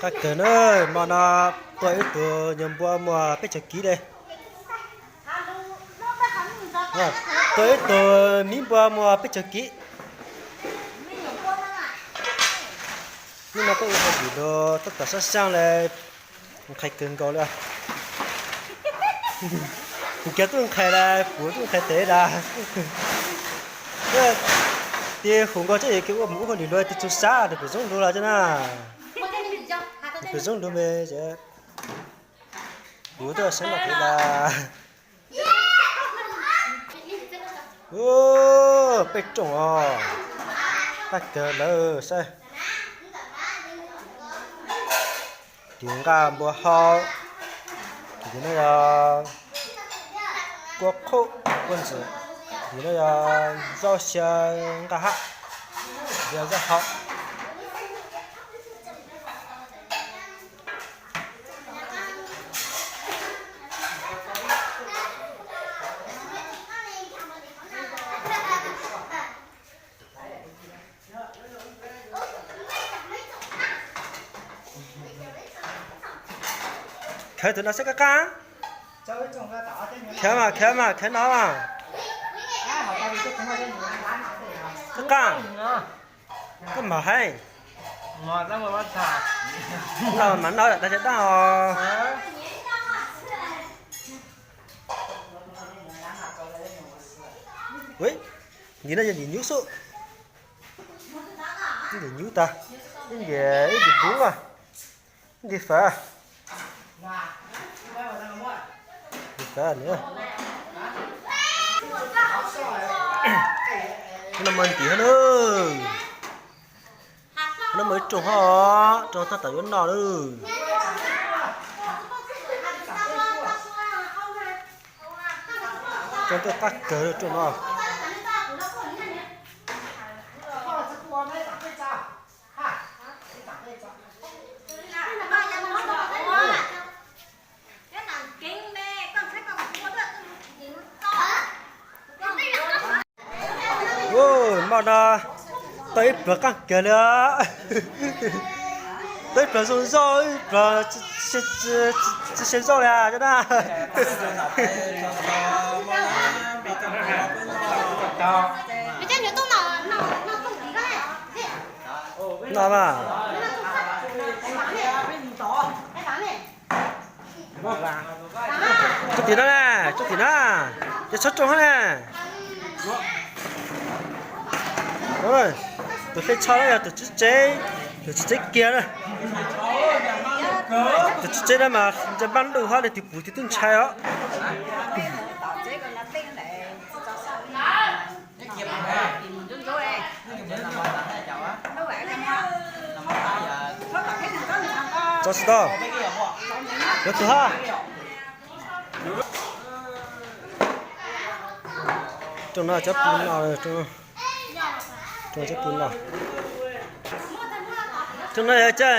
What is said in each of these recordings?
Qab kawg na, hmo no tua ib tug nyuag npua muag peb caug kib li. Tua ib tug miv npua muag peb caug kib. Hnub no koj ua hauj lwm los tab tom sab sab li, nqhis kawg nkaus li. Kuv kiag tub nqhis li, kuv tub nqhis tes li. Tis hu nkaus tseeb, ua mus ua hauj lwm luag tis txug sab nws pem zoob lug los cov na. Pem zoob lug me, kuv tuaj saib noj kev li. Peb rooj os, qab kawg lawm saib. Tis nqaj npua hau, tis no yog kua qhuj kua ntxwm, tis no yog zaub xyaw nqaj hab, tis zaub hau. Khaws tus no saib qab qab. Khaws mas, khaws mas, khaws no mas. Qab qab. Koj mam haib. No mas no dag cov dab os. Nim no yog nim nyub xwb. Ib ntim nyub tag, ib ntim, ib ntim bub, ib ntim fawv. Ntim fawv no mas ntim hab na. No mas ib rooj hab, rooj tab tom yuav noj lawm. Rooj tuaj qab kawg rooj no. Hmo no tau ib pluag qaab kawg li. Tau ib pluag zoo zoj, ib pluag tsis zoo li cov na. No mas. Tsob tim no na, tsob tim no, ces txhob rooj hab na. Tus hle tsho na yog tus txiv tsev, tus txiv tsev kiag na. Tus txiv tsev na mas ntsej npab luj hab li tus puv tus tub ntshai os. Tso tsis tau, yuav tuag hab. Rooj no cov pw no, rooj cov pw no. Rooj no yog cov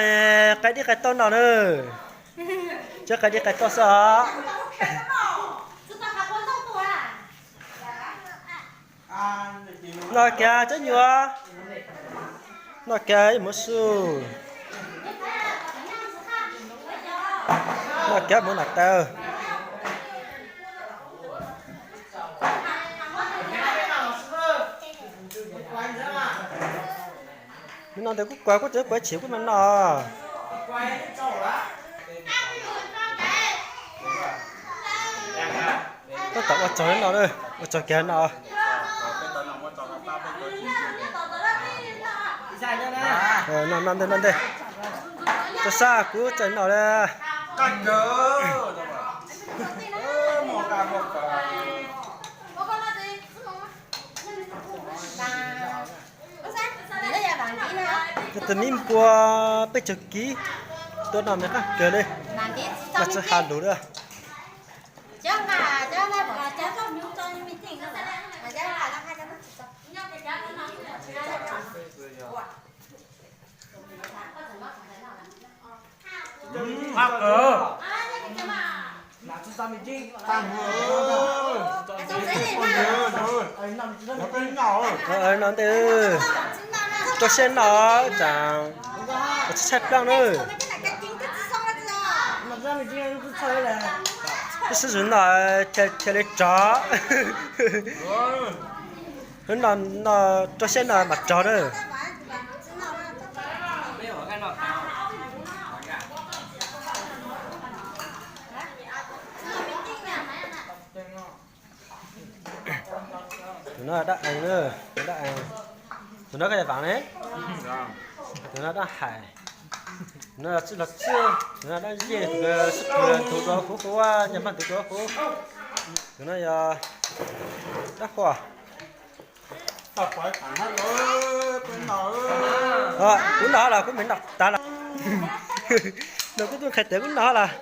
qai dib qai tauj no na. Cov qai dib qai tauj xwb os. No kiag cov nyuam. No kiag ib muv su. No kiag muv nam taw. Nim no ntawd kuj kuav, kuj tseem kuav, tsis kuj mas no. Tab tom ua tsaug no, ua tsaug kiag no. No no ntej, no ntej. Tso sab kuv txawm no li. Tus miv npua peb caug kib, tua no me qab kawg li, mas tsis has lus li. No ntej, rau siab no, tsam tsis tshaib plab na. Tus sib zog no thiaj li rog. Hnub no no rau siab no mam rog na. Tus no dab ees, dab ees. Tus no koj yog vaam ne? Tus no dab hais. Tus no txwj los txwj, tus no dab zej, tus no sib tus dua huv huv, nyias npaj tus dua huv. Tus no yog dab huaj. Kuv noj los kuv me noj tas los. Nws kuj tuaj qhia tias kuv noj los.